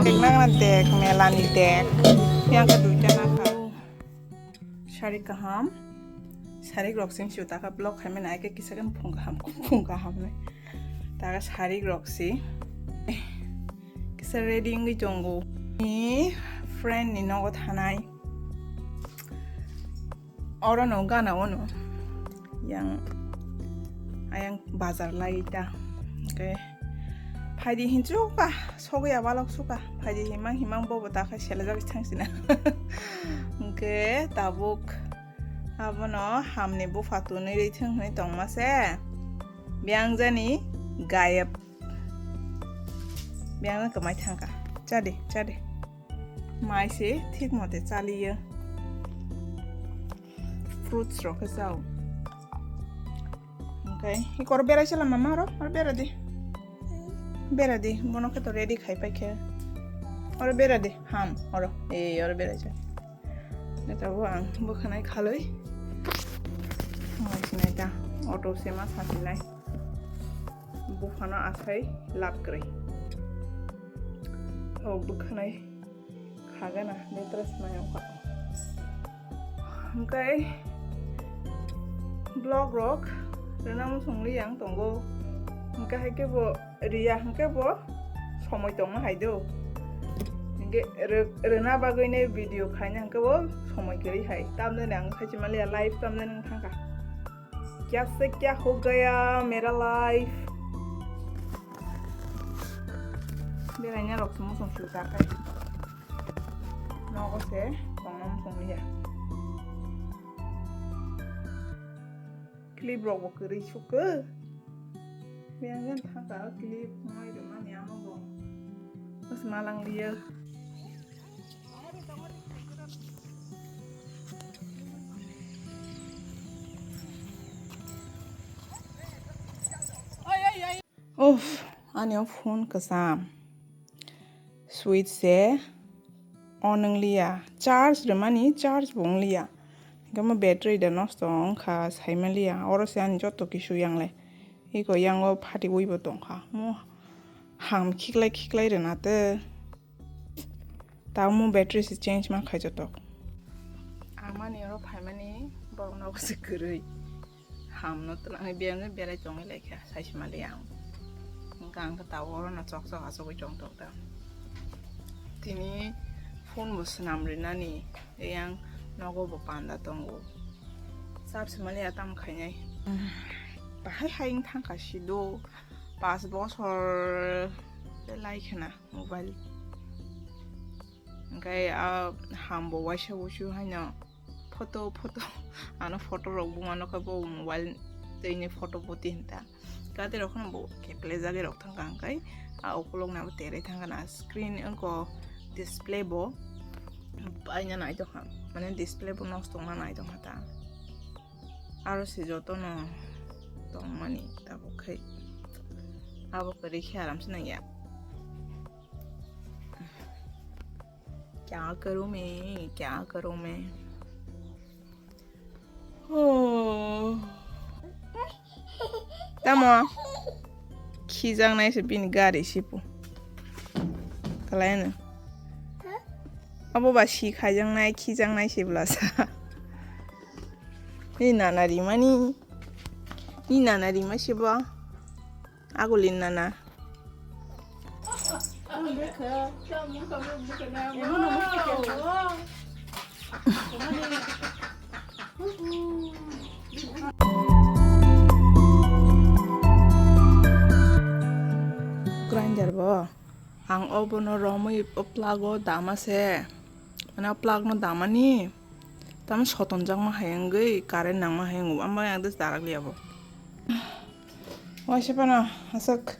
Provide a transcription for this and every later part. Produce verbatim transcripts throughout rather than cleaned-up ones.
Dek na dek, melani dek. Yang ka duita na kha. Sari kaham. Sari rok sing siu taka blog khaimani aike kisa kan phung kaham, phung kaham nai. Taka sari rok si. Kisa ready wngwi tongo. Ni friend ni nogo thanai. Oro no gana ono. Yang ayang bazar lai ta. Okay. Phaidi hinchuka, sogwi abalok suka. Phaidi himang himang bobo ta khai selajak thang sina. Hwnkhe tabuk abono hamni bupha tunwi rwi thwng hwnwi tongma se. Biyang jani gayab. Biyang jani kwmai thangka. Chadi, chadi. Mai se thik mote chaliyo. Fruits rok khe chao. Hwnkhe, iko oro berai sala mama oro, oro bera di. Bera di, bono khe to ready khai pai khe. Oro bera di, ham, oro. Ee, oro berai sa. Neta bo ang bwkhanai khalwi. Mai sinai ta, auto se ma sa sinai. Buphano asai lab kwrwi. O bwkhanai. Khagana, letra swmai wngkha. Hwnkhe vlog rok rwna muchung li ang tongo. Hwnkhe hai khe bo riya hwnkhe bo somoi tongma hai do. Hwnkhe rw-, rwna bagwi ne video khaina hwnkhe bo somoi kwrwi hai. Tamni ang sai chima liya live tamni nang thangkha. Kya se kya ho gaya mera life. Beraina rok se muchung sujak kai. Nogo se tongna muchung liya. Clip rok bo kwrwi sukhe. Biyang jan thangka clip moi rwmani amo bo. Bas malang liya. Uff, ani o phone kwcham. Switch se on wng liya. Charge rwmani charge bo wng liya. Hwnkhe mo battery da nosto wngkha saima liya. Oro se ani joto kisu yang le. Eko yang o phatiwi bo tongkha. Mo ham khiklai khiklai rwna te. Tamo battery se change ma khai jotok. Amani oro phaimani borok nogo se kwrwi. Hamno twnangwi biyang berai tongwi laikha, saisima de ang. Hwnkha ang khe tabuk orono chok chok achugwi tong tong ta. Tini phone bo swnam rinani, eyang nogo bo panda tongo. Chap se mali atam khainai. Bahai hai wng thangkha sido, pas bosor tei lai khena mobile. Hwnkhe a hambo waisa wusu haino photo, photo, ano photo rok buma nokha bo mobile tei ni photo boti hinta. Kate rok kheno bo keple jagwi rok thangkha hwnkhe a ukulok nabo terai thangkha na screen wngkha display bo paina naitokha, mane display bo nosto wngna naitokha ta. Aro se jotono tongmani tabuk khai abo kwrwi khe aram se nangya. Kya karu main, kya karu main? Oh. Tamo? Khijaknai se bini gari sipu. Kalaino. Abo ba si khaijaknai, khijaknai se bwlasa. Ni nana rimani. Ni nana rima se bo. Agulin nana. Grinder bo ang obono romwi o plug o dama se, mane o plug no damani tamo sotonjakma hai wngwi current nangma hai wngo, amo yang darak liya bo. Waisa phano aswk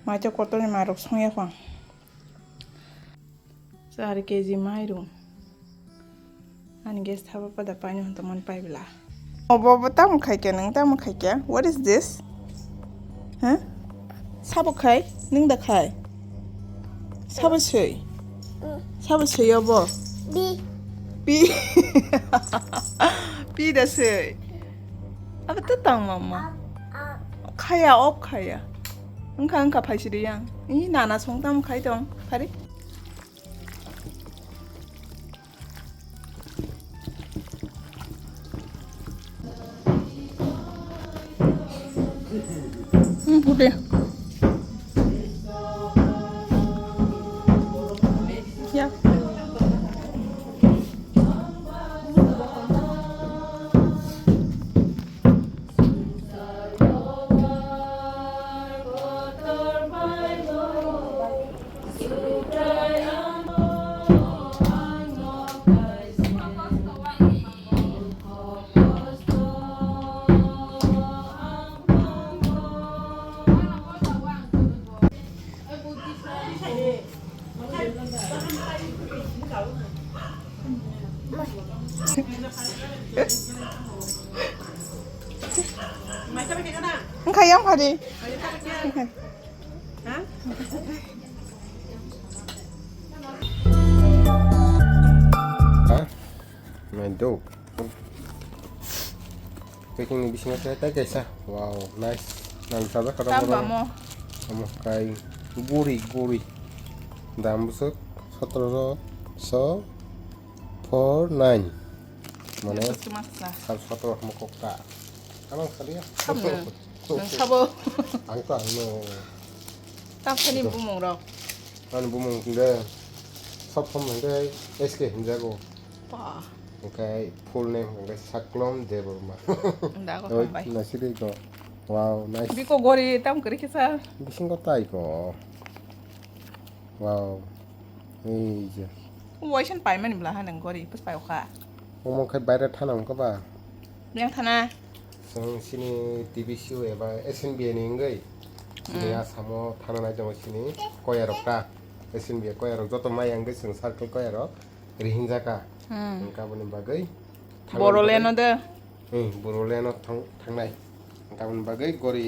maitwk kotorni mairok songya kho ang. Char K G mairung. Ani gas thapa pada paino hwn tongmani pai bwla. Obo, obo tamo khai khe nwng, tamo khai khe? What is this? Huh? Sabo khai? Nwng da khai? Sabo swi? Sabo swi obo? Bi. Pi. Pi da swi. Abo to tang mama. Khaya, op khaya. Wngkha, wngkha, phaisidi yang. Ih, nana song tamo khai tong. Phari. Hmm, putih. Ya. Wngkha yang phadi. Ha? Naidok. Packing ni bisingo khe tei kaisa. Wow, nice. Nang sajak kha. Tamo amo. Amo kai guri guri. Dam bwswk sotoroso four nine. Mane sal sotoro hamo kokta. Amang salia. Nang sabo. Ang to ang no. Tamsani bumung rok. Ani bumung hingke sop hom hingke S K hinjago. Ba. Hingke full name hingke Saklom Debbarma. Dago. Oi, hambai. Nasiri go. Wow, nice. Biko gori tam kori kisa. Bisingo tai ko. Wow. Ei je. Waisen paimani bla ha nang gori pus pai kha. Omo khai baire thana hingke ba. Yang thana. Chwng chini T B C O eba S N B A ni wngwi chini Asamo thana nai tongo chini koyarok ta. S N B A koyarok joto maya wngwi chwng circle koyarok rihinjaka. Hmm. Wngkha aboni bagwi thangna Boroleno bagwi, de. Hmm, Boroleno thang-, thangnai. Wngkha aboni bagwi gori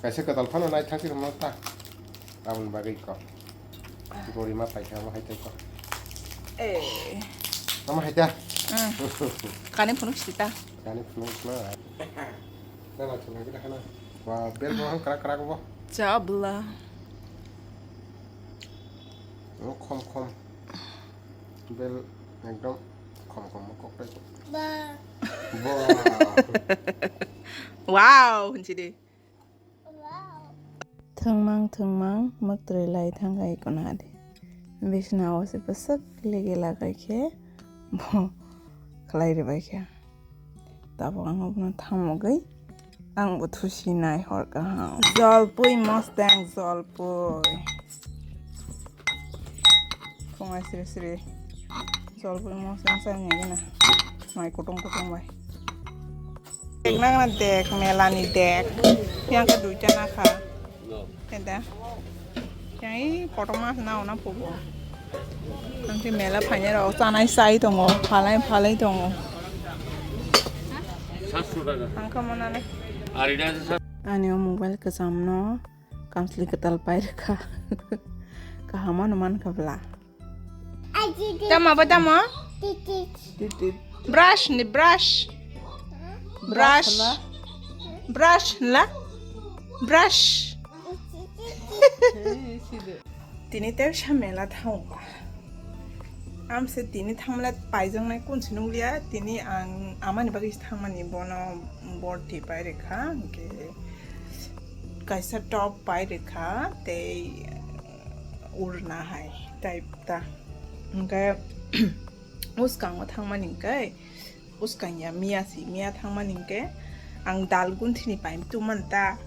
kaisa kwtal phano nai thangsi rwma ta. Aboni bagwi kok. Gori ma paikha, amo hai tei kok. Eh. Amo hai ta. Hmm. Kani phunuk sita. Kani phunuk na. Na na chunga kita kana. Wa bel bo hang krak krak bo. Chabla. Amo khom khom. Bel ekdom khom khom kok pai. Ba. Ba. Wow, hinsi de. Thwngmang thwngmang mwktwrwi lai thangkha iko nadi. Bisna o se bwswk ligi lagai khe bo khlai rwbai kha. Tabuk ang bono thamogwi ang bo thusi nai hor kaham. Jolpui mostang jolpui. Phungai siri siri. Jolpui mostang chani gina. Mai kutung kutung bai. Dek nang na dek, melani dek. Yang ke duita na kha. Keda. Yang i kotorma na ona pubo. Ang ke mela phanya rok chanai sai tongo, phalai phalai tongo. Satsho taka. Ang ke mona le. Ari da sa- Ani o mobile kwcham no kamsli kwtal pai rwkha. Kaham no man kha bla. Tamo bo tamo? Brush ni brush. Brush. Brush la. Brush. Tini tei sa mela thangkha. Amse tini thangmale paijaknai kunsi nunglia. Tini ang amani bagwi thangmani bono borti pai rwkha. Hwnkhe kaisa top pai rwkha tei urna hai type ta. Hwnkhe uskango thangmani hwnkhe uskang ya miya si, miya thangmani hwnkhe ang dal gunthini pai tubumani ta.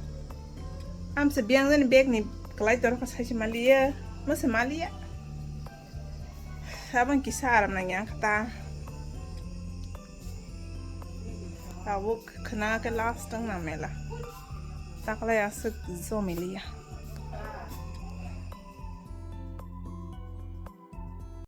Amsa biyang jani bag ni kwlai dorkha saisi maliya, masa maliya. Abang kisa aram nangya ang kha ta. Tabuk khna khe last wng na mela. Taklai aswk jomiliya.